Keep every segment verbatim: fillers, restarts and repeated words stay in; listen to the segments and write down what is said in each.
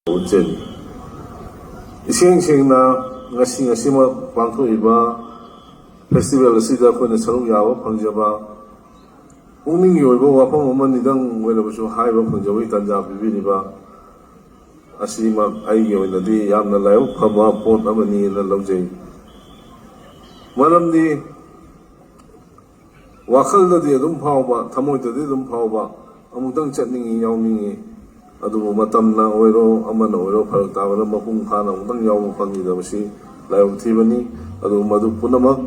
ꯎꯠꯆꯔꯤ꯫ ꯏꯁꯦꯡ ꯁꯦꯡꯅ ꯉꯁꯤ, ꯉꯁꯤꯃꯛ ꯄꯥꯡꯊꯣꯛꯏꯕ festival ꯑꯁꯤꯗ ꯑꯩꯈꯣꯏꯅ ꯁꯔꯨꯛ ꯌꯥꯕ ꯐꯪꯖꯕ ꯄꯨꯛꯅꯤꯡꯒꯤ ꯑꯣꯏꯕ ꯋꯥꯐꯝ ꯑꯃꯅꯤꯗꯪ ꯑꯣꯏꯔꯕꯁꯨ ꯍꯥꯏꯕ ꯐꯪꯖꯕꯒꯤ ꯇꯥꯟꯖꯥ ꯄꯤꯕꯤꯔꯤꯕ ꯑꯁꯤꯃꯛ ꯑꯩꯒꯤ ꯑꯣꯏꯅꯗꯤ ꯌꯥꯝꯅ ꯂꯥꯏꯕꯛ ꯐꯕ ꯄꯣꯠ ꯑꯃꯅꯤꯅ ꯂꯧꯖꯩ꯫ ꯃꯔꯝꯗꯤ ꯋꯥꯈꯜꯗꯗꯤ ꯑꯗꯨꯝ ꯐꯥꯎꯕ, ꯊꯃꯣꯏꯗꯗꯤ ꯑꯗꯨꯝ ꯐꯥꯎꯕ, ꯑꯃꯨꯛꯇꯪ ꯆꯠꯅꯤꯡꯏ, ꯌꯥꯎꯅꯤꯡꯏ꯫ ꯑꯗꯨꯕꯨ ꯃꯇꯝꯅ ꯑꯣꯏꯔꯣ, ꯑꯃꯅ ꯑꯣꯏꯔꯣ, ꯐꯔꯛ ꯇꯥꯕꯅ ꯃꯄꯨꯡ ꯐꯥꯅ ꯑꯃꯨꯛꯇꯪ ꯌꯥꯎꯕ ꯐꯪꯈꯤꯗꯕꯁꯤ ꯂꯥꯏꯕꯛ ꯊꯤꯕꯅꯤ꯫ ꯑꯗꯨꯕꯨ ꯃꯗꯨ ꯄꯨꯝꯅꯃꯛ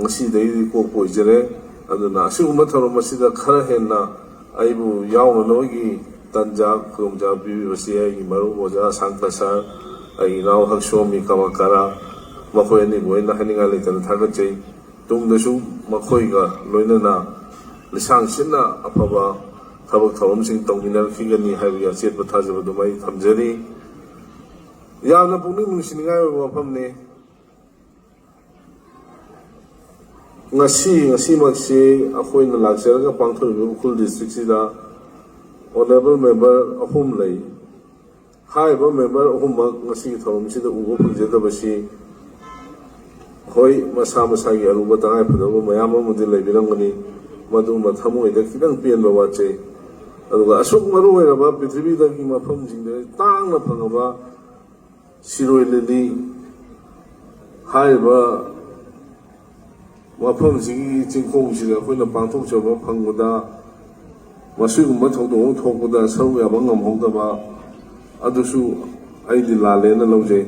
ꯉꯁꯤꯗꯒꯤꯗꯤ ꯀꯣꯛꯄ ꯑꯣꯏꯖꯔꯦ꯫ ꯑꯗꯨꯅ ꯑꯁꯤꯒꯨꯝꯕ ꯊꯧꯔꯝ ꯑꯁꯤꯗ ꯈꯔ ꯍꯦꯟꯅ ꯑꯩꯕꯨ ꯌꯥꯎꯅꯅꯕꯒꯤ ꯇꯥꯟꯖꯥ ꯈꯨꯗꯣꯡꯆꯥꯕ ꯄꯤꯕꯤꯕꯁꯤ ꯑꯩꯒꯤ ꯃꯔꯨꯞ ꯑꯣꯖꯥ ꯁꯥꯡꯇ ꯁꯥꯔ, ꯑꯩꯒꯤ ꯏꯅꯥꯎ ꯍꯛꯁꯣꯝ ꯃꯤꯀꯥꯃ ꯀꯔꯥ, ꯃꯈꯣꯏ ꯑꯅꯤꯕꯨ ꯑꯩꯅ ꯍꯥꯏꯅꯤꯡꯉꯥꯏ ꯂꯩꯇꯅ ꯊꯥꯒꯠꯆꯩ꯫ ꯇꯨꯡꯗꯁꯨ ꯃꯈꯣꯏꯒ ꯂꯣꯏꯅꯅ ꯂꯤꯁꯥꯡ ꯁꯤꯠꯅ ꯑꯐꯕ ꯊꯕꯛ ꯊꯧꯔꯝꯁꯤꯡ ꯇꯧꯃꯤꯟꯅꯔꯛꯈꯤꯒꯅꯤ ꯍꯥꯏꯕꯒꯤ ꯑꯆꯦꯠꯄ ꯊꯥꯖꯕ ꯑꯗꯨꯝ ꯑꯩ ꯊꯝꯖꯔꯤ꯫ ꯌꯥꯝꯅ ꯄꯨꯛꯅꯤꯡ ꯅꯨꯡꯁꯤꯅꯤꯡꯉꯥꯏ ꯑꯣꯏꯕ ꯋꯥꯐꯝꯅꯤ꯫ ꯉꯁꯤ, ꯉꯁꯤꯃꯛꯁꯤ ꯑꯩꯈꯣꯏꯅ ꯂꯥꯛꯆꯔꯒ ꯄꯥꯡꯊꯣꯛꯂꯤꯕ ꯎꯈ꯭ꯔꯨꯜ districtꯁꯤꯗ honourable member ꯑꯍꯨꯝ ꯂꯩ꯫ ꯍꯥꯏꯔꯤꯕ member ꯑꯍꯨꯝꯃꯛ ꯉꯁꯤꯒꯤ ꯊꯧꯔꯝꯁꯤꯗ ꯎꯕ ꯐꯪꯖꯗꯕꯁꯤ, ꯍꯣꯏ, ꯃꯁꯥ ꯃꯁꯥꯒꯤ ꯑꯔꯨꯕ ꯇꯉꯥꯏꯐꯗꯕ ꯃꯌꯥꯝ ꯑꯃꯗꯤ ꯂꯩꯕꯤꯔꯝꯒꯅꯤ, ꯃꯗꯨꯃ ꯊꯃꯣꯏꯗ ꯈꯤꯇꯪ ꯄꯦꯟꯕ ꯋꯥꯠꯆꯩ꯫ ꯑꯗꯨꯒ ꯑꯁꯨꯛ ꯃꯔꯨ ꯑꯣꯏꯔꯕ ꯄ꯭ꯔꯤꯊꯤꯕꯤꯗꯒꯤ ꯃꯐꯝꯁꯤꯡꯗ ꯇꯥꯡꯅ ꯐꯪꯉꯕ ꯁꯤꯔꯣꯏ ꯂꯤꯂꯤ ꯍꯥꯏꯔꯤꯕ ꯃꯐꯝꯁꯤꯒꯤ ꯆꯤꯡꯈꯣꯡꯁꯤꯗ ꯑꯩꯈꯣꯏꯅ ꯄꯥꯡꯊꯣꯛꯆꯕ ꯐꯪꯕꯗ, ꯃꯁꯤꯒꯨꯝꯕ ꯊꯧꯗꯣꯛ ꯑꯃ ꯊꯣꯛꯄꯗ ꯁꯔꯨꯛ ꯌꯥꯕ ꯉꯝꯍꯧꯗꯕ ꯑꯗꯨꯁꯨ ꯑꯩꯗꯤ ꯂꯥꯜꯂꯦꯅ ꯂꯧꯖꯩ꯫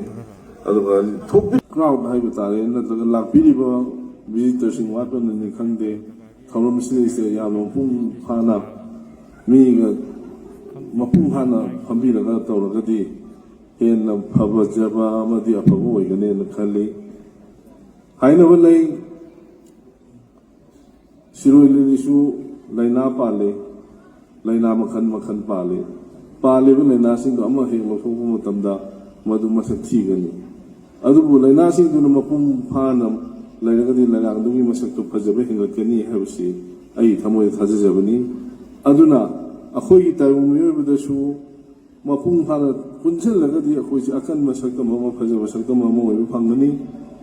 ꯑꯗꯨꯒ ꯊꯣꯛꯄꯤ-, crowd ꯍꯥꯏꯕ ꯇꯥꯔꯦ, ꯅꯠꯇ꯭ꯔꯒ ꯂꯥꯛꯄꯤꯔꯤꯕ visitorꯁꯤꯡ ꯋꯥꯠꯄꯅꯅꯤ ꯈꯪꯗꯦ, ꯊꯧꯔꯝꯁꯤꯗꯩꯁꯤꯗ ꯌꯥꯝꯅ ꯃꯄꯨꯡ ꯐꯥꯅ ꯃꯤꯒ ꯃꯄꯨꯡ ꯐꯥꯅ ꯐꯝꯕꯤꯔꯒ ꯇꯧꯔꯒꯗꯤ ꯍꯦꯟꯅ ꯐꯕꯖꯕ ꯑꯃꯗꯤ ꯑꯐꯕ ꯑꯣꯏꯒꯅꯦꯅ ꯈꯜꯂꯤ꯫ ꯍꯥꯏꯅꯕ ꯂꯩ, ꯁꯤꯔꯣꯏ ꯂꯤꯂꯤꯁꯨ ꯂꯥꯏꯅꯥ ꯄꯥꯜꯂꯤ, ꯂꯥꯏꯅꯥ ꯃꯈꯜ ꯃꯈꯜ ꯄꯥꯜꯂꯤ꯫ ꯄꯥꯜꯂꯤꯕ ꯂꯥꯏꯅꯥꯁꯤꯡꯗꯣ ꯑꯃ ꯍꯦꯛ ꯂꯧꯊꯣꯛꯄ ꯃꯇꯝꯗ ꯃꯗꯨ ꯃꯁꯛ ꯊꯤꯒꯅꯤ꯫ ꯑꯗꯨꯕꯨ ꯂꯥꯏꯅꯥꯁꯤꯡꯗꯨꯅ ꯃꯄꯨꯡ ꯐꯥꯅ ꯂꯩꯔꯒꯗꯤ ꯂꯩꯉꯥꯛꯗꯨꯒꯤ ꯃꯁꯛꯇꯨ ꯐꯖꯕ ꯍꯦꯟꯒꯠꯀꯅꯤ ꯍꯥꯏꯕꯁꯤ ꯑꯩꯒꯤ ꯊꯃꯣꯏꯗ ꯊꯥꯖꯖꯕꯅꯤ꯫ ꯑꯗꯨꯅ ꯑꯩꯈꯣꯏꯒꯤ ꯇꯥꯏꯕꯪ ꯃꯤꯑꯣꯏꯕꯗꯁꯨ ꯃꯄꯨꯡ ꯐꯥꯅ ꯄꯨꯟꯁꯤꯜꯂꯒꯗꯤ ꯑꯩꯈꯣꯏꯁꯤ ꯑꯀꯟꯕ ꯁꯛꯇꯝ ꯑꯃ, ꯐꯖꯕ ꯁꯛꯇꯝ ꯑꯃ ꯑꯣꯏꯕ ꯐꯪꯒꯅꯤ꯫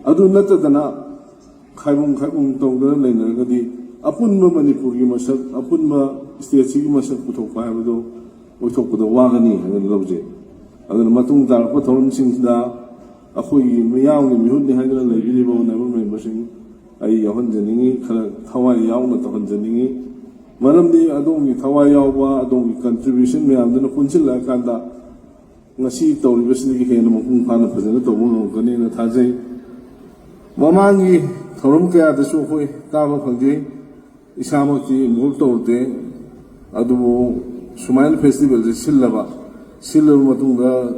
ꯑꯗꯨ ꯅꯠꯇꯗꯅ ꯈꯥꯏꯕꯨꯡ ꯈꯥꯏꯕꯨꯡ ꯇꯧꯗꯅ ꯂꯩꯅꯔꯒꯗꯤ ꯑꯄꯨꯟꯕ ꯃꯅꯤꯄꯨꯔꯒꯤ ꯃꯁꯛ, ꯑꯄꯨꯟꯕ ꯁ꯭ꯇꯦꯠꯁꯤꯒꯤ ꯃꯁꯛ ꯄꯨꯊꯣꯛꯄ ꯍꯥꯏꯕꯗꯨ ꯑꯣꯏꯊꯣꯛꯄꯗ ꯋꯥꯒꯅꯤ ꯍꯥꯏꯅ ꯂꯧꯖꯩ꯫ ꯑꯗꯨꯅ ꯃꯇꯨꯡ ꯇꯥꯔꯛꯄ ꯊꯧꯔꯝꯁꯤꯡꯁꯤꯗ ꯑꯩꯈꯣꯏꯒꯤ ꯃꯤꯌꯥꯝꯒꯤ ꯃꯤꯍꯨꯠꯅꯤ ꯍꯥꯏꯗꯨꯅ ꯂꯩꯕꯤꯔꯤꯕ honourable memberꯁꯤꯡ ꯑꯩ ꯌꯥꯎꯍꯟꯖꯅꯤꯡꯉꯤ, ꯈꯔ ꯊꯋꯥꯏ ꯌꯥꯎꯅ ꯇꯧꯍꯟꯖꯅꯤꯡꯉꯤ꯫ ꯃꯔꯝꯗꯤ ꯑꯗꯣꯝꯒꯤ ꯊꯋꯥꯏ ꯌꯥꯎꯕ, ꯑꯗꯣꯝꯒꯤ contribution ꯃꯌꯥꯝꯗꯨꯅ ꯄꯨꯟꯁꯤꯜꯂꯛꯑꯀꯥꯟꯗ ꯉꯁꯤ ꯇꯧꯔꯤꯕꯁꯤꯗꯒꯤ ꯍꯦꯟꯅ ꯃꯄꯨꯡ ꯐꯥꯅ ꯐꯖꯅ ꯇꯧꯕ ꯉꯝꯒꯅꯦꯅ ꯊꯥꯖꯩ꯫ ꯃꯃꯥꯡꯒꯤ ꯊꯧꯔꯝ ꯀꯌꯥꯗꯁꯨ ꯑꯩꯈꯣꯏ ꯇꯥꯕ ꯐꯪꯖꯩ꯫ ꯏꯁꯥꯃꯛꯇꯤ involve ꯇꯧꯗꯦ, ꯑꯗꯨꯕꯨ ꯁꯨꯃꯥꯏꯅ festivalꯁꯦ ꯁꯤꯜꯂꯕ, ꯁꯤꯜꯂꯕ ꯃꯇꯨꯡꯗ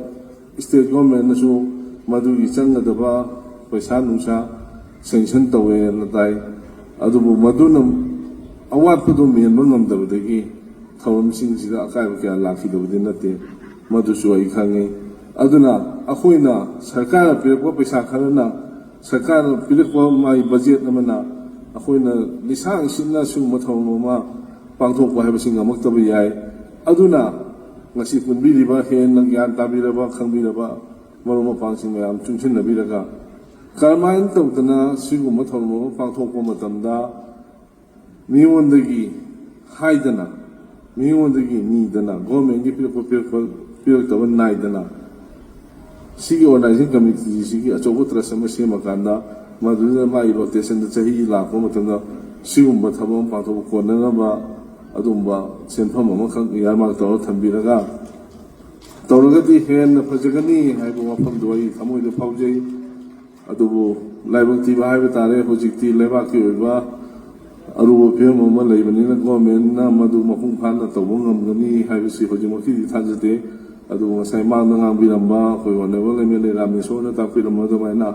state governmentꯅꯁꯨ ꯃꯗꯨꯒꯤ ꯆꯪꯒꯗꯕ ꯄꯩꯁꯥ ꯅꯨꯡꯁꯥ sanction ꯇꯧꯋꯦꯅ ꯇꯥꯏ꯫ ꯑꯗꯨꯕꯨ ꯃꯗꯨꯅ ꯑꯋꯥꯠꯄꯗꯨ ꯃꯦꯟꯕ ꯉꯝꯗꯕꯗꯒꯤ ꯊꯧꯔꯝꯁꯤꯡꯁꯤꯗ ꯑꯀꯥꯏꯕ ꯀꯌꯥ ꯂꯥꯛꯈꯤꯗꯕꯗꯤ ꯅꯠꯇꯦ, ꯃꯗꯨꯁꯨ ꯑꯩ ꯈꯪꯉꯤ꯫ ꯑꯗꯨꯅ ꯑꯩꯈꯣꯏꯅ ꯁꯔꯀꯥꯔꯅ ꯄꯤꯔꯛꯄ ꯄꯩꯁꯥ ꯈꯔꯅ, ꯁꯔꯀꯥꯔꯅ ꯄꯤꯔꯛꯄ ꯃꯥꯒꯤ budget ꯑꯃꯅ ꯑꯩꯈꯣꯏꯅ ꯂꯤꯁꯥꯡ ꯁꯤꯠꯅ ꯁꯤꯒꯨꯝꯕ ꯊꯧꯔꯝ ꯑꯃ ꯄꯥꯡꯊꯣꯛꯄ ꯍꯥꯏꯕꯁꯤ ꯉꯝꯃꯛꯇꯕ ꯌꯥꯏ꯫ ꯑꯗꯨꯅ ꯉꯁꯤ ꯄꯨꯟꯕꯤꯔꯤꯕ, ꯍꯦꯟꯅ ꯒ꯭ꯌꯥꯟ ꯇꯥꯕꯤꯔꯕ, ꯈꯪꯕꯤꯔꯕ ꯃꯔꯨꯞ ꯃꯄꯥꯡꯁꯤꯡ ꯃꯌꯥꯝ ꯆꯨꯡꯁꯤꯟꯅꯕꯤꯔꯒ ꯀꯔꯝꯍꯥꯏꯅ ꯇꯧꯗꯅ ꯁꯤꯒꯨꯝꯕ ꯊꯧꯔꯝ ꯑꯃ ꯄꯥꯡꯊꯣꯛꯄ ꯃꯇꯝꯗ ꯃꯤꯉꯣꯟꯗꯒꯤ ꯍꯥꯏꯗꯅ, ꯃꯤꯉꯣꯟꯗꯒꯤ ꯅꯤꯗꯅ, governmentꯀꯤ ꯄꯤꯔꯛꯄ, ꯄꯤꯔꯛꯄ, ꯄꯤꯔꯛꯇꯕ ꯅꯥꯏꯗꯅ ꯁꯤꯒꯤ organizing committeeꯁꯤꯒꯤ ꯑꯆꯧꯕ trust ꯑꯃ ꯁꯦꯝꯃꯀꯥꯟꯗ ꯃꯗꯨꯗ ꯃꯥꯒꯤ rotationꯗ ꯆꯍꯤ ꯂꯥꯛꯄ ꯃꯇꯝꯗ ꯁꯤꯒꯨꯝꯕ ꯊꯕꯛ ꯑꯃ ꯄꯥꯡꯊꯣꯛꯄ ꯀꯣꯟꯅꯅꯕ ꯑꯗꯨꯒꯨꯝꯕ ꯁꯦꯟꯐꯝ ꯑꯃꯈꯛ earmark ꯇꯧꯔꯒ ꯊꯝꯕꯤꯔꯒ ꯇꯧꯔꯒꯗꯤ ꯍꯦꯟꯅ ꯐꯖꯒꯅꯤ ꯍꯥꯏꯕ ꯋꯥꯐꯝꯗꯨ ꯑꯩ ꯊꯃꯣꯏꯗ ꯐꯥꯎꯖꯩ꯫ ꯑꯗꯨꯕꯨ ꯂꯥꯏꯕꯛ ꯊꯤꯕ ꯍꯥꯏꯕ ꯇꯥꯔꯦ, ꯍꯧꯖꯤꯛꯇꯤ ꯂꯩꯕꯥꯛꯀꯤ ꯑꯣꯏꯕ ꯑꯔꯨꯕ ꯐꯤꯕꯝ ꯑꯃ ꯂꯩꯕꯅꯤꯅ governmentꯅ ꯃꯗꯨ ꯃꯄꯨꯡ ꯐꯥꯅ ꯇꯧꯕ ꯉꯝꯒꯅꯤ ꯍꯥꯏꯕꯁꯤ ꯍꯧꯖꯤꯛꯃꯛꯀꯤꯗꯤ ꯊꯥꯖꯗꯦ꯫ ꯑꯗꯨꯕꯨ ꯉꯁꯥꯏ ꯃꯥꯡꯗ ꯉꯥꯡꯕꯤꯔꯝꯕ ꯑꯩꯈꯣꯏ honourable MLA ꯔꯥꯃꯦꯁꯣꯔꯅ ꯇꯥꯛꯄꯤꯔꯝꯕ ꯑꯗꯨꯃꯥꯏꯅ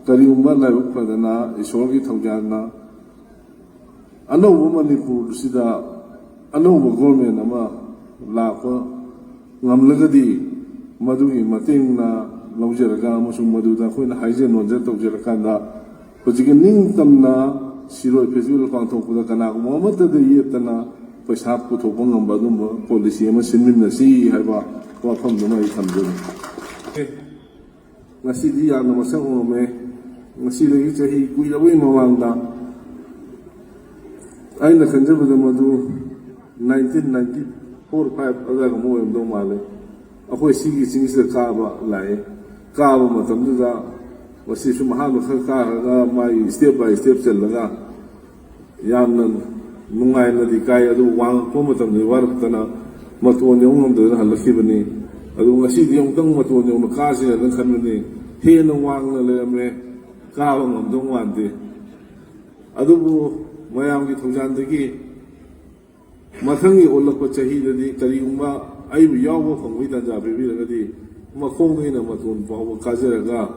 ꯀꯔꯤꯒꯨꯝꯕ ꯂꯥꯏꯕꯛ ꯐꯗꯅ ꯏꯁꯣꯔꯒꯤ ꯊꯧꯖꯥꯜꯅ ꯑꯅꯧꯕ ꯃꯅꯤꯄꯨꯔꯁꯤꯗ ꯑꯅꯧꯕ government ꯑꯃ ꯂꯥꯛꯄ ꯉꯝꯂꯒꯗꯤ ꯃꯗꯨꯒꯤ ꯃꯇꯦꯡꯅ ꯂꯧꯖꯔꯒ ꯑꯃꯁꯨꯡ ꯃꯗꯨꯗ ꯑꯩꯈꯣꯏꯅ ꯍꯥꯏꯖ ꯅꯣꯟꯖ ꯇꯧꯖꯔꯀꯥꯟꯗ ꯍꯧꯖꯤꯛꯀꯤ ꯅꯤꯡꯇꯝꯅ ꯁꯤꯔꯣꯏ festival ꯄꯥꯡꯊꯣꯛꯄꯗ ꯀꯅꯥꯒꯨꯝꯕ ꯑꯃꯠꯇꯗ ꯌꯦꯠꯇꯅ ꯄꯩꯁꯥ ꯄꯨꯊꯣꯛꯄ ꯉꯝꯕ ꯑꯗꯨꯝꯕ policy ꯑꯃ ꯁꯤꯟꯃꯤꯟꯅꯁꯤ ꯍꯥꯏꯕ ꯋꯥꯐꯝꯗꯨꯃ ꯑꯩ ꯊꯝꯖꯒꯦ꯫ ꯉꯁꯤꯗꯤ ꯌꯥꯝꯅ ꯃꯁꯛ ꯎꯔꯝꯃꯦ꯫ ꯉꯁꯤꯗꯒꯤ ꯆꯍꯤ ꯀꯨꯏꯔꯕꯒꯤ ꯃꯃꯥꯡꯗ ꯑꯩꯅ ꯈꯟꯖꯕꯗ ꯃꯗꯨ nineteen ninety four five ꯑꯗꯨꯋꯥꯏꯒꯨꯝꯕ ꯑꯣꯏꯔꯝꯗꯧ ꯃꯥꯜꯂꯦ꯫ ꯑꯩꯈꯣꯏ ꯁꯤꯒꯤ ꯆꯤꯡꯁꯤꯗ ꯀꯥꯕ ꯂꯥꯛꯑꯦ꯫ ꯀꯥꯕ ꯃꯇꯝꯗꯨꯗ ꯃꯁꯤ ꯁꯨꯝ ꯑꯍꯥꯟꯕ ꯈꯔ ꯀꯥꯔꯒ ꯃꯥꯒꯤ step by step ꯆꯜꯂꯒ ꯌꯥꯝꯅ ꯅꯨꯡꯉꯥꯏꯅꯗꯤ ꯀꯥꯏ, ꯑꯗꯨ ꯋꯥꯡꯉꯛꯄ ꯃꯇꯝꯗꯗꯤ ꯋꯥꯔꯛꯇꯅ ꯃꯇꯣꯟ ꯌꯧ ꯉꯝꯗꯗꯅ ꯍꯜꯂꯛꯈꯤꯕꯅꯤ꯫ ꯑꯗꯨ ꯉꯁꯤꯗꯤ ꯑꯃꯨꯛꯇꯪ ꯃꯇꯣꯟ ꯌꯧꯅ ꯀꯥꯁꯤꯔꯅ ꯈꯟꯕꯅꯤ꯫ ꯍꯦꯟꯅ ꯋꯥꯡꯅ ꯂꯩꯔꯝꯃꯦ, ꯀꯥꯕ ꯉꯝꯗꯧ ꯃꯥꯟꯗꯦ꯫ ꯑꯗꯨꯕꯨ ꯃꯌꯥꯝꯒꯤ ꯊꯧꯖꯥꯜꯗꯒꯤ ꯃꯊꯪꯒꯤ ꯑꯣꯜꯂꯛꯄ ꯆꯍꯤꯗꯗꯤ ꯀꯔꯤꯒꯨꯝꯕ ꯑꯩꯕꯨ ꯌꯥꯎꯕ ꯐꯪꯕꯒꯤ ꯇꯥꯟꯖꯥ ꯄꯤꯕꯤꯔꯒꯗꯤ ꯃꯈꯣꯡꯗꯒꯤꯅ ꯃꯇꯣꯟ ꯐꯥꯎꯕ ꯀꯥꯖꯔꯒ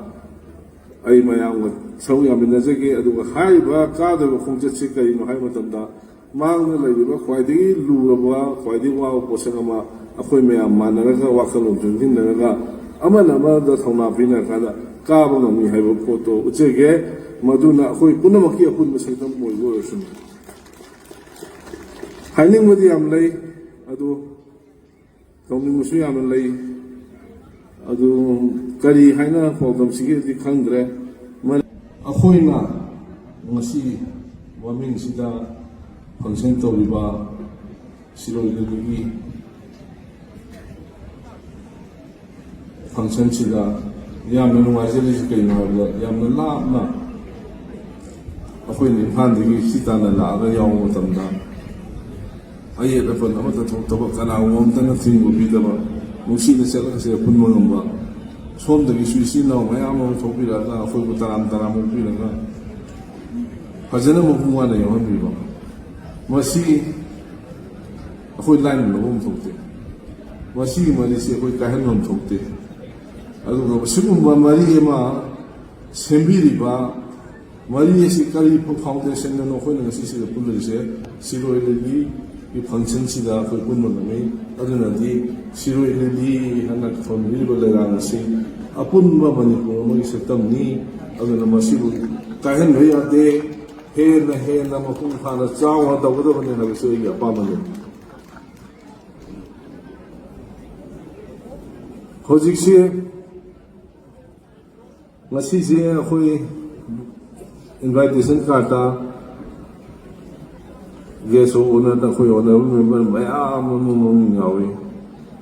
ꯑꯩ ꯃꯌꯥꯝꯒ ꯁꯔꯨꯛ ꯌꯥꯃꯤꯟꯅꯖꯒꯦ꯫ ꯑꯗꯨꯒ ꯍꯥꯏꯔꯤꯕ ꯀꯥꯗꯣꯏꯕ ꯈꯣꯡꯆꯠꯁꯤ ꯀꯔꯤꯅꯣ ꯍꯥꯏꯕ ꯃꯇꯝꯗ, ꯃꯥꯡꯗ ꯂꯩꯔꯤꯕ ꯈ꯭ꯋꯥꯏꯗꯒꯤ ꯂꯨꯔꯕ, ꯈ꯭ꯋꯥꯏꯗꯒꯤ ꯋꯥꯕ ꯄꯣꯠꯁꯛ ꯑꯃ ꯑꯩꯈꯣꯏ ꯃꯌꯥꯝ ꯃꯥꯟꯅꯔꯒ ꯋꯥꯈꯜꯂꯣꯟ ꯆꯨꯡꯁꯤꯟꯅꯔꯒ ꯑꯃꯅ ꯑꯃꯗ ꯊꯧꯅꯥ ꯄꯤꯅꯔꯀꯥꯟꯗ ꯀꯥꯕ ꯉꯝꯃꯤ ꯍꯥꯏꯕ ꯄꯣꯠꯇꯣ ꯎꯠꯆꯒꯦ꯫ ꯃꯗꯨꯅ ꯑꯩꯈꯣꯏ ꯄꯨꯝꯅꯃꯛꯀꯤ ꯑꯄꯨꯟꯕ ꯁꯛꯇꯝ ꯑꯣꯏꯕ ꯑꯣꯏꯔꯁꯅꯨ꯫ ꯍꯥꯏꯅꯤꯡꯕꯗꯤ ꯌꯥꯝ ꯂꯩ, ꯑꯗꯨ ꯇꯧꯅꯤꯡꯕꯁꯨ ꯌꯥꯝꯅ ꯂꯩ꯫ ꯑꯗꯨ ꯀꯔꯤ ꯍꯥꯏꯅ ꯄꯥꯎꯗꯝꯁꯤꯒꯦꯗꯤ ꯈꯪꯗ꯭ꯔꯦ꯫ ꯃꯔ-, ꯑꯩꯈꯣꯏꯅ ꯉꯁꯤ ꯃꯃꯤꯡꯁꯤꯗ function ꯇꯧꯔꯤꯕ ꯁꯤꯔꯣꯏ ꯂꯤꯂꯤꯒꯤ functionꯁꯤꯗ ꯌꯥꯝꯅ ꯅꯨꯡꯉꯥꯏꯖꯔꯤꯁꯤ ꯀꯩꯅꯣ ꯍꯥꯏꯕꯗ, ꯌꯥꯝꯅ ꯂꯥꯞꯅ ꯑꯩꯈꯣꯏꯅ ꯏꯝꯐꯥꯜꯗꯒꯤ ꯁꯤ ꯇꯥꯟꯅ ꯂꯥꯛꯑꯒ ꯌꯥꯎꯕ ꯃꯇꯝꯗ, ꯑꯌꯦꯠ ꯑꯄꯟ ꯑꯃꯠꯇ ꯊꯣꯛꯇꯕ, ꯀꯅꯥꯒꯨꯝꯕ ꯑꯃꯠꯇꯅ ꯊꯤꯡꯕ ꯄꯤꯗꯕ, ꯅꯨꯡꯁꯤꯅ ꯆꯠꯂꯒ ꯁꯤꯗ ꯄꯨꯟꯕ ꯉꯝꯕ, ꯁꯣꯝꯗꯒꯤꯁꯨ ꯏꯆꯤꯜ ꯏꯅꯥꯎ ꯃꯌꯥꯝ ꯑꯃ ꯊꯣꯛꯄꯤꯔꯛꯑꯒ ꯑꯩꯈꯣꯏꯕꯨ ꯇꯔꯥꯝ ꯇꯔꯥꯝ ꯑꯣꯛꯄꯤꯔꯒ ꯐꯖꯅ ꯃꯄꯨꯡ ꯐꯥꯅ ꯌꯥꯎꯍꯟꯕꯤꯕ, ꯃꯁꯤ ꯑꯩꯈꯣꯏ ꯂꯥꯏꯅ ꯂꯧꯐꯝ ꯊꯣꯛꯇꯦ꯫ ꯃꯁꯤꯒꯤ ꯃꯔꯤꯁꯤ ꯑꯩꯈꯣꯏ ꯀꯥꯏꯍꯟꯐꯝ ꯊꯣꯛꯇꯦ꯫ ꯑꯗꯨꯒ ꯁꯤꯒꯨꯝꯕ ꯃꯔꯤ ꯑꯃ ꯁꯦꯝꯕꯤꯔꯤꯕ, ꯃꯔꯤ ꯑꯁꯤ ꯀꯔꯤ foundationꯗꯅꯣ ꯑꯩꯈꯣꯏꯅ ꯉꯁꯤ ꯁꯤꯗ ꯄꯨꯜꯂꯤꯁꯦ? ꯁꯤꯔꯣꯏ ꯂꯤꯂꯤꯒꯤ functionꯁꯤꯗ ꯑꯩꯈꯣꯏ ꯄꯨꯟꯕ ꯉꯝꯃꯤ꯫ ꯑꯗꯨꯅꯗꯤ ꯁꯤꯔꯣꯏ ꯂꯤꯂꯤ ꯍꯥꯏꯅ ꯊꯣꯟꯕꯤꯔꯤꯕ ꯂꯩꯔꯥꯡ ꯑꯁꯤ ꯑꯄꯨꯟꯕ ꯃꯅꯤꯄꯨꯔ ꯑꯃꯒꯤ ꯁꯛꯇꯝꯅꯤ꯫ ꯑꯗꯨꯅ ꯃꯁꯤꯕꯨ ꯀꯥꯏꯍꯟꯕ ꯌꯥꯗꯦ꯫ ꯍꯦꯟꯅ ꯍꯦꯟꯅ ꯃꯄꯨꯡ ꯐꯥꯅ ꯆꯥꯎꯅ ꯇꯧꯒꯗꯕꯅꯤ ꯍꯥꯏꯕꯁꯤ ꯑꯩꯒꯤ ꯑꯄꯥꯝꯕꯅꯤ꯫ ꯍꯧꯖꯤꯛꯁꯤ, ꯉꯁꯤꯁꯦ ꯑꯩꯈꯣꯏ invitation cardꯇ guest of honourꯗ ꯑꯩꯈꯣꯏ honourable member ꯃꯌꯥꯝ ꯑꯃ ꯃꯃꯤꯡ ꯌꯥꯎꯏ꯫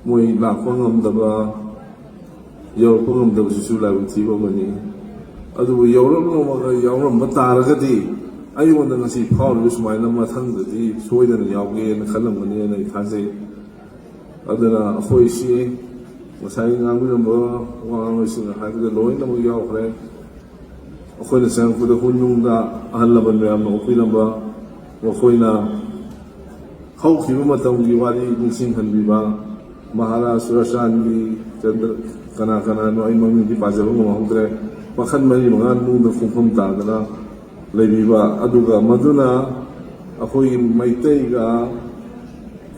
ꯃꯣꯏ ꯂꯥꯛꯄ ꯉꯝꯗꯕ, ꯌꯧꯔꯛꯄ ꯉꯝꯗꯕꯁꯤꯁꯨ ꯂꯥꯏꯕꯛ ꯊꯤꯕ ꯑꯃꯅꯤ꯫ ꯑꯗꯨꯕꯨ ꯌꯧꯔꯛꯂꯝꯃꯒ, ꯌꯥꯎꯔꯝꯕ ꯇꯥꯔꯒꯗꯤ ꯑꯩꯉꯣꯟꯗ ꯉꯁꯤ ꯐꯥꯎꯔꯤꯕ ꯁꯨꯃꯥꯏꯅ ꯃꯊꯪꯗꯗꯤ ꯁꯣꯏꯗꯅ ꯌꯥꯎꯒꯦꯅ ꯈꯜꯂꯝꯒꯅꯤ ꯍꯥꯏꯅ ꯑꯩ ꯊꯥꯖꯩ꯫ ꯑꯗꯨꯅ ꯑꯩꯈꯣꯏꯁꯤ ꯉꯁꯥꯏ ꯉꯥꯡꯕꯤꯔꯝꯕ ꯋꯥꯉꯥꯡꯂꯣꯏꯁꯤꯡꯅ ꯍꯥꯏꯕꯗ ꯂꯣꯏꯅꯃꯛ ꯌꯥꯎꯈ꯭ꯔꯦ꯫ ꯑꯩꯈꯣꯏꯅ ꯆꯪꯉꯛꯄꯗ ꯍꯨꯟꯅꯨꯡꯗ ꯑꯍꯜ ꯂꯃꯟ ꯃꯌꯥꯝꯅ ꯑꯣꯛꯄꯤꯔꯝꯕ, ꯃꯈꯣꯏꯅ ꯍꯧꯈꯤꯕ ꯃꯇꯝꯒꯤ ꯋꯥꯔꯤ ꯅꯤꯡꯁꯤꯡꯍꯟꯕꯤꯕ, ꯃꯍꯥꯔꯥꯖ ꯆꯨꯔꯥꯆꯥꯟꯒꯤ ꯆꯟꯗ꯭ꯔ, ꯀꯅꯥ ꯀꯅꯥꯅꯣ ꯑꯩ ꯃꯃꯤꯡꯗꯤ ꯄꯥꯖꯕ ꯉꯝꯍꯧꯗ꯭ꯔꯦ, ꯃꯈꯜ ꯃꯔꯤ ꯃꯉꯥ ꯅꯨꯡꯗ ꯈꯣꯡꯐꯝ ꯇꯥꯗꯅ ꯂꯩꯕꯤꯕ, ꯑꯗꯨꯒ ꯃꯗꯨꯅ ꯑꯩꯈꯣꯏꯒꯤ ꯃꯩꯇꯩꯒ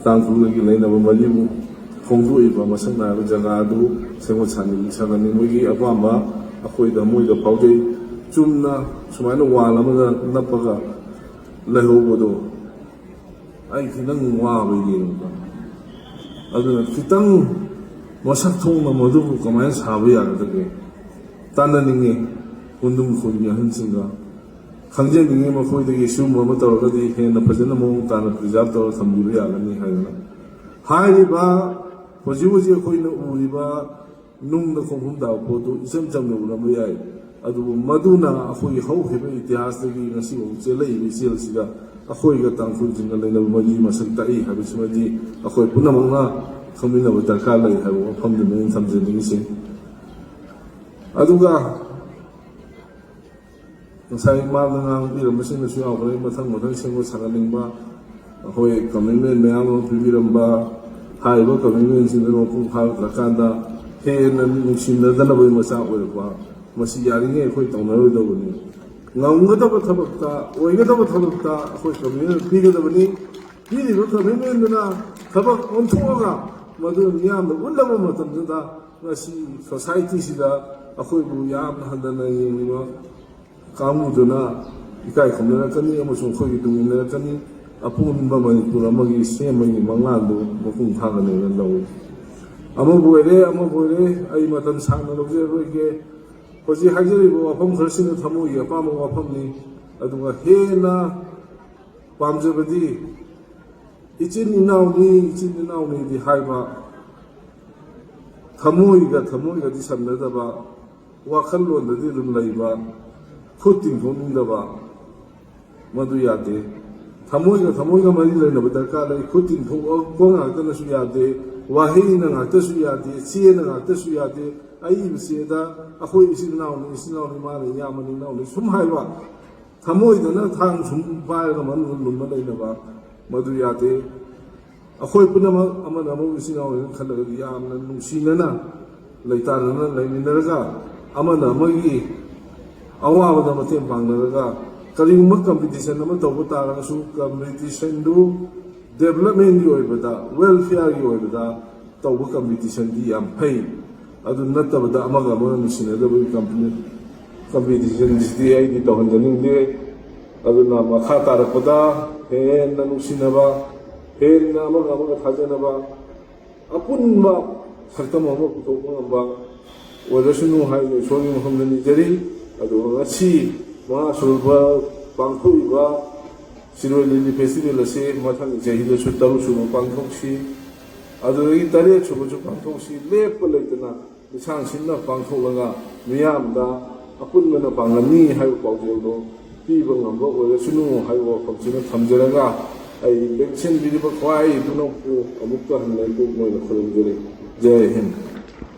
ꯇꯥꯡꯈꯨꯜꯒꯤ ꯂꯩꯅꯕ ꯃꯔꯤꯕꯨ ꯐꯣꯡꯗꯣꯛꯏꯕ ꯃꯁꯛ ꯅꯥꯏꯕ ꯖꯒꯥ ꯑꯗꯨ ꯁꯦꯝꯒꯠ ꯁꯥꯅꯤꯡ-, ꯁꯥꯒꯠꯅꯤꯡꯕꯒꯤ ꯑꯄꯥꯝꯕ ꯑꯩꯈꯣꯏꯗ, ꯃꯣꯏꯗ ꯐꯥꯎꯖꯩ꯫ ꯆꯨꯝꯅ ꯁꯨꯃꯥꯏꯅ wall ꯑꯃꯗ ꯅꯞꯄꯒ ꯂꯩꯍꯧꯕꯗꯣ ꯑꯩ ꯈꯤꯇꯪ ꯋꯥꯕ ꯌꯦꯡꯕꯗ꯫ ꯑꯗꯨꯅ ꯈꯤꯇꯪ ꯃꯁꯛ ꯊꯣꯛꯅ ꯃꯗꯨꯕꯨ ꯀꯃꯥꯏꯅ ꯁꯥꯕ ꯌꯥꯒꯗꯒꯦ? ꯇꯥꯟꯅꯅꯤꯡꯉꯤ ꯍꯨꯟꯗꯨꯝ ꯈꯨꯜꯒꯤ ꯑꯍꯟꯁꯤꯡꯒ꯫ ꯈꯪꯖꯅꯤꯡꯉꯤ ꯃꯈꯣꯏꯗꯒꯤ ꯁꯤꯒꯨꯝꯕ ꯑꯃ ꯇꯧꯔꯒꯗꯤ ꯍꯦꯟꯅ ꯐꯖꯅ ꯃꯑꯣꯡ ꯇꯥꯅ preserve ꯇꯧꯔ ꯊꯝꯕꯤꯕ ꯌꯥꯒꯅꯤ ꯍꯥꯏꯗꯅ꯫ ꯍꯥꯏꯔꯤꯕ ꯍꯧꯖꯤꯛ ꯍꯧꯖꯤꯛ ꯑꯩꯈꯣꯏꯅ ꯎꯔꯤꯕ ꯅꯨꯡꯗ ꯈꯣꯡꯐꯝ ꯇꯥꯕ ꯄꯣꯠꯇꯨ ꯏꯆꯝ ꯆꯝꯅ ꯎꯔꯝꯕ ꯌꯥꯏ, ꯑꯗꯨꯕꯨ ꯃꯗꯨꯅ ꯑꯩꯈꯣꯏꯒꯤ ꯍꯧꯈꯤꯕ ꯏꯇꯤꯍꯥꯁꯇꯒꯤ ꯉꯁꯤꯐꯥꯎ ꯆꯦꯜꯂꯛꯏꯕ ꯏꯆꯦꯜꯁꯤꯗ ꯑꯩꯈꯣꯏꯒ ꯇꯥꯡꯈꯨꯜꯁꯤꯡꯒ ꯂꯩꯅꯕ ꯃꯔꯤ ꯃꯁꯛ ꯇꯥꯛꯏ ꯍꯥꯏꯕꯁꯤꯃꯗꯤ ꯑꯩꯈꯣꯏ ꯄꯨꯝꯅꯃꯛꯅ ꯈꯪꯃꯤꯟꯅꯕ ꯗꯔꯀꯥꯔ ꯂꯩ ꯍꯥꯏꯕ ꯋꯥꯐꯝꯗꯨꯅꯤ ꯑꯩꯅ ꯊꯝꯖꯅꯤꯡꯉꯤꯁꯦ꯫ ꯑꯗꯨꯒ ꯉꯁꯥꯏ ꯃꯥꯡꯗ ꯉꯥꯡꯕꯤꯔꯝꯕꯁꯤꯡꯅꯁꯨ ꯌꯥꯎꯈ꯭ꯔꯦ, ꯃꯊꯪ ꯃꯊꯪ ꯁꯦꯝꯒꯠ ꯁꯥꯒꯠꯅꯤꯡꯕ, ꯑꯩꯈꯣꯏ commitment ꯃꯌꯥꯝ ꯑꯃ ꯄꯤꯕꯤꯔꯝꯕ, ꯍꯥꯏꯔꯤꯕ commitmentꯁꯤꯡꯗꯨ ꯃꯄꯨꯡ ꯐꯥꯔꯛꯇ꯭ꯔꯀꯥꯟꯗ ꯍꯦꯟꯅ ꯅꯨꯡꯁꯤꯅꯗꯅꯕꯒꯤ ꯃꯆꯥꯛ ꯑꯣꯏꯔꯛꯄ, ꯃꯁꯤ ꯌꯥꯔꯤꯉꯩ ꯑꯩꯈꯣꯏ ꯇꯧꯅꯔꯣꯏꯗꯧꯕꯅꯤ꯫ ꯉꯝꯒꯗꯕ ꯊꯕꯛꯇ, ꯑꯣꯏꯒꯗꯕ ꯊꯕꯛꯇ ꯑꯩꯈꯣꯏ commitment ꯄꯤꯒꯗꯕꯅꯤ꯫ ꯄꯤꯔꯤꯕ commitmentꯗꯨꯅ ꯊꯕꯛ ꯑꯣꯟꯊꯣꯛꯑꯒ ꯃꯗꯨ ꯃꯤꯌꯥꯝꯗ ꯎꯠꯂꯕ ꯃꯇꯝꯗꯨꯗ ꯉꯁꯤ societyꯁꯤꯗ ꯑꯩꯈꯣꯏꯕꯨ ꯌꯥꯝꯅ ꯍꯟꯊꯅ ꯌꯦꯡꯂꯤꯕ ꯀꯥꯡꯕꯨꯗꯨꯅ ꯏꯀꯥꯏ ꯈꯨꯝꯅꯔꯛꯀꯅꯤ ꯑꯃꯁꯨꯡ ꯑꯩꯈꯣꯏꯒꯤ ꯇꯨꯡ ꯏꯟꯅꯔꯛꯀꯅꯤ꯫ ꯑꯄꯨꯟꯕ ꯃꯅꯤꯄꯨꯔ ꯑꯃꯒꯤ ꯁꯦꯝꯕꯒꯤ ꯃꯪꯂꯥꯟꯗꯨ ꯃꯄꯨꯡ ꯐꯥꯒꯅꯦꯅ ꯂꯧꯏ꯫ ꯑꯃꯕꯨ ꯑꯣꯏꯔꯦ, ꯑꯃꯕꯨ ꯑꯣꯏꯔꯦ, ꯑꯩ ꯃꯇꯝ ꯁꯥꯡꯅ ꯂꯧꯖꯔꯔꯣꯏꯒꯦ꯫ ꯍꯧꯖꯤꯛ ꯍꯥꯏꯖꯔꯤꯕ ꯋꯥꯐꯝ ꯈꯔꯁꯤꯅ ꯊꯃꯣꯏꯒꯤ ꯑꯄꯥꯝꯕ ꯋꯥꯐꯝꯅꯤ꯫ ꯑꯗꯨꯒ ꯍꯦꯟꯅ ꯄꯥꯝꯖꯕꯗꯤ, ꯏꯆꯤꯟ ꯏꯅꯥꯎꯅꯤ, ꯏꯆꯤꯟ ꯏꯅꯥꯎꯅꯤꯗꯤ ꯍꯥꯏꯕ, ꯊꯃꯣꯏꯒ ꯊꯃꯣꯏꯒꯗꯤ ꯁꯝꯅꯗꯕ, ꯋꯥꯈꯜꯂꯣꯟꯗꯗꯤ ꯑꯗꯨꯝ ꯂꯩꯕ, ꯈꯨꯠ ꯇꯤꯡꯊꯣꯛꯅꯤꯡꯗꯕ, ꯃꯗꯨ ꯌꯥꯗꯦ꯫ ꯊꯃꯣꯏꯒ ꯊꯃꯣꯏꯒ ꯃꯔꯤ ꯂꯩꯅꯕ ꯗꯔꯀꯥꯔ ꯂꯩ꯫ ꯈꯨꯠ ꯇꯤꯡꯊꯣꯛꯄ ꯉꯥꯛꯇꯅꯁꯨ ꯌꯥꯗꯦ, ꯋꯥꯍꯩꯅ ꯉꯥꯛꯇꯁꯨ ꯌꯥꯗꯦ, ꯆꯦꯅ ꯉꯥꯛꯇꯁꯨ ꯌꯥꯗꯦ꯫ ꯑꯏꯕ ꯆꯦꯗ "ꯑꯩꯈꯣꯏ ꯏꯆꯤꯟ ꯏꯅꯥꯎꯅꯤ, ꯏꯆꯤꯟ ꯏꯅꯥꯎꯅꯤ, ꯃꯥꯅ ꯏꯌꯥꯝꯕꯅꯤ, ꯏꯅꯥꯎꯅꯤ" ꯁꯨꯝ ꯍꯥꯏꯕ, ꯊꯃꯣꯏꯗꯅ ꯊꯥꯡ ꯁꯨꯝ ꯄꯥꯏꯔꯒ ꯃꯅꯨꯡꯗ ꯂꯨꯝꯃ ꯂꯩꯅꯕ, ꯃꯗꯨ ꯌꯥꯗꯦ꯫ ꯑꯩꯈꯣꯏ ꯄꯨꯝꯅꯃꯛ ꯑꯃꯅ ꯑꯃꯕꯨ ꯏꯆꯤꯟ ꯏꯅꯥꯎꯅꯦꯅ ꯈꯜꯂꯒꯗꯤ ꯌꯥꯝꯅ ꯅꯨꯡꯁꯤꯅꯅ ꯂꯩꯇꯥꯅꯅ ꯂꯩꯃꯤꯟꯅꯔꯒ, ꯑꯃꯅ ꯑꯃꯒꯤ ꯑꯋꯥꯕꯗ ꯃꯇꯦꯡ ꯄꯥꯡꯅꯔꯒ, ꯀꯔꯤꯒꯨꯝꯕ ꯀꯝꯄꯤꯇꯤꯁꯟ ꯑꯃ ꯇꯧꯕ ꯇꯥꯔꯒꯁꯨ, ꯀꯝꯄꯤꯇꯤꯁꯟꯗꯨ ꯗꯦꯕꯂꯞꯃꯦꯟꯒꯤ ꯑꯣꯏꯕꯗ, ꯋꯦꯜꯐꯤꯌꯔꯒꯤ ꯑꯣꯏꯕꯗ ꯇꯧꯕ ꯀꯝꯄꯤꯇꯤꯁꯟꯗꯤ ꯌꯥꯝ ꯐꯩ꯫ ꯑꯗꯨ ꯅꯠꯇꯕꯗ ꯑꯃꯒ ꯑꯃꯒ ꯅꯨꯡꯁꯤꯅꯗꯕꯒꯤ ꯀꯝꯄꯤꯇꯤꯁꯟꯁꯤꯗꯤ ꯑꯩꯗꯤ ꯇꯧꯍꯟꯖꯅꯤꯡꯗꯦ꯫ ꯑꯗꯨꯅ ꯃꯈꯥ ꯇꯥꯔꯛꯄꯗ ꯍꯦꯟꯅ ꯅꯨꯡꯁꯤꯅꯕ, ꯍꯦꯟꯅ ꯑꯃꯒ ꯑꯃꯒ ꯊꯥꯖꯅꯕ, ꯑꯄꯨꯟꯕ ꯁꯛꯇꯝ ꯑꯃ ꯄꯨꯊꯣꯛꯄ ꯉꯝꯕ ꯑꯣꯏꯔꯁꯅꯨ ꯍꯥꯏꯅ ꯏꯁꯣꯔꯒꯤ ꯃꯐꯝꯗ ꯅꯤꯖꯔꯤ꯫ ꯑꯗꯨꯒ ꯉꯁꯤ ꯃꯉꯥ ꯁꯨꯕ ꯄꯥꯡꯊꯣꯛꯏꯕ ꯁꯤꯔꯣꯏ ꯂꯤꯂꯤ ꯐꯦꯁꯇꯤꯚꯦꯜ ꯑꯁꯤ ꯃꯊꯪꯒꯤ ꯆꯍꯤꯗꯁꯨ ꯇꯔꯨꯛ ꯁꯨꯕ ꯄꯥꯡꯊꯣꯛꯁꯤ, ꯑꯗꯨꯗꯒꯤ ꯇꯔꯦꯠ ꯁꯨꯕꯁꯨ ꯄꯥꯡꯊꯣꯛꯁꯤ꯫ ꯂꯦꯞꯄ ꯂꯩꯇꯅ ꯂꯤꯁꯥꯡ ꯁꯤꯟꯅ ꯄꯥꯡꯊꯣꯛꯂꯒ ꯃꯤꯌꯥꯝꯗ ꯑꯄꯨꯟꯕꯅ ꯄꯥꯡꯒꯜꯅꯤ ꯍꯥꯏꯕ ꯄꯥꯎꯖꯦꯜꯗꯣ ꯄꯤꯕ ꯉꯝꯕ ꯑꯣꯏꯔꯁꯅꯨ ꯍꯥꯏꯕ ꯋꯥꯐꯝꯁꯤꯅ ꯊꯝꯖꯔꯒ, ꯑꯩ ꯂꯦꯡꯁꯤꯟꯕꯤꯔꯤꯕ ꯈ꯭ꯋꯥꯏ ꯏꯕꯨꯡꯉꯣꯕꯨ ꯑꯃꯨꯛꯀ ꯍꯟꯅ ꯏꯀꯨꯞ ꯑꯣꯏꯅ ꯈꯨꯔꯨꯝꯖꯔꯤ꯫ ꯖꯩ ꯍꯤꯟꯗ꯫